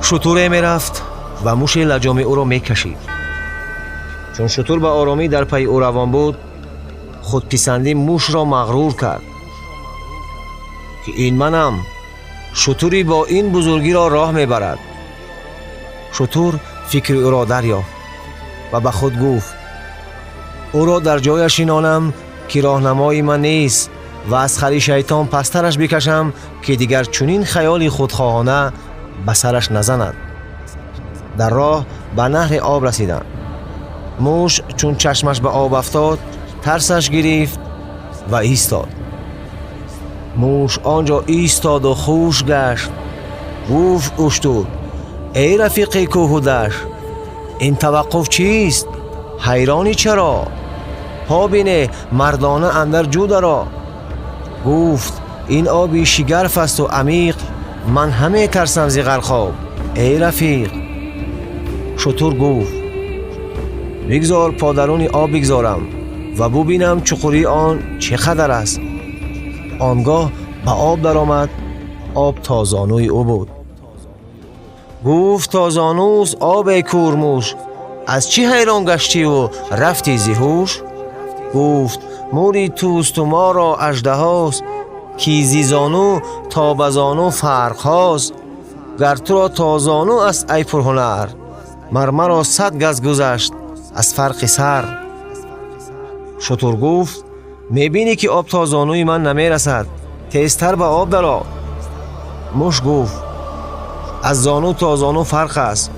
Шутуре мерафт ва муши лаҷоми ӯро мекашид. Чун шутур ба оромӣ дар пайи ӯ равон буд, худписандӣ мушро мағрур кард, ки ин манам, шутури бо ин бузургиро роҳ мебарад. Шутур фикри ӯро дарёфт ва ба худ гуфт: ӯро дар ҷояш шинонам, ки роҳнамои ман нест, ва аз хари шайтон пасттараш бикашам, ки дигар чунин хаёли худхоҳона ба сараш назанад. Дар роҳ ба наҳри об расиданд. Муш чун чашмаш ба об афтод, тарсаш гирифт ва истод. Муш он ҷо истоду хуш гашт. Гуфт уштур: эй рафиқи кӯҳу дашт, ин таваққуф чист? Ҳайронӣ чаро? По бине, мардона андар ҷӯ даро. Гуфт: ин оби шигарф асту амиқ, ман ҳаме тарсам зи ғарқоб, эй рафиқ. Шутур гуфт: бигзор по даруни об бигзорам ва бубинам, чуқурии он чӣ қадар аст. Он гоҳ ба об даромад. Об то зонуи ӯ буд. Гуфт: то зонуст об, эй кӯрмуш, аз чӣ ҳайрон гаштиву рафтӣ зи ҳуш? Гуфт: мури тӯсту моро аждаҳост, ки зи зону то ба зону фарқҳост. Гар туро то зону аст, ай пурҳунар, мар маро 100 газ гузашт аз фарқи сар. Шутур гуфт: мебинӣ, ки об то зонуи ман намерасад, тезтар ба об даро. Муш гуфт: аз зону то зону фарқ аст.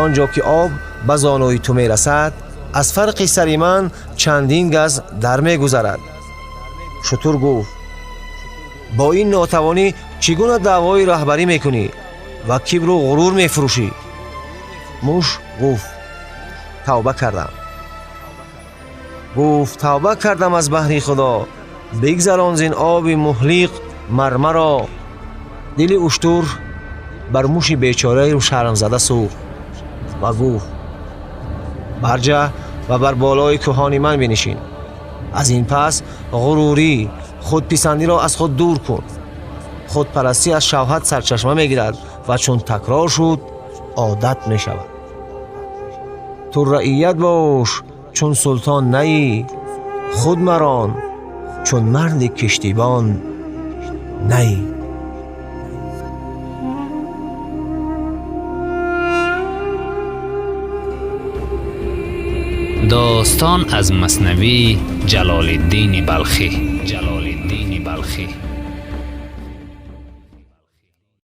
Он ҷо ки об ба зонуи ту мерасад, аз фарқи сари ман чандин газ дар мегузарад. Шутур гуфт: бо ин нотавонӣ чӣ гуна даъвои раҳбарӣ мекунӣ ва кибру ғурур мефурӯшӣ? Муш гуфт: тавба кардам. Гуфт: тавба кардам аз баҳри Худо, бигзарон зин оби муҳлиқ мармаро. Дили уштур бар муши бечораи шармзада сӯхт ва гуфт: барҷа ва бар болои кӯҳони ман бинишин. Аз ин пас ғурурӣ, худписандиро аз худ дур кун. Худпарастӣ аз шавҳат сарчашма мегирад ва чун такрор шуд, одат мешавад. Ту раият бош, чун султон наӣ, худ марон, чун марди киштибон наӣ. Достон аз Маснавии Ҷалолиддини Балхӣ. Ҷалолиддини Балхӣ.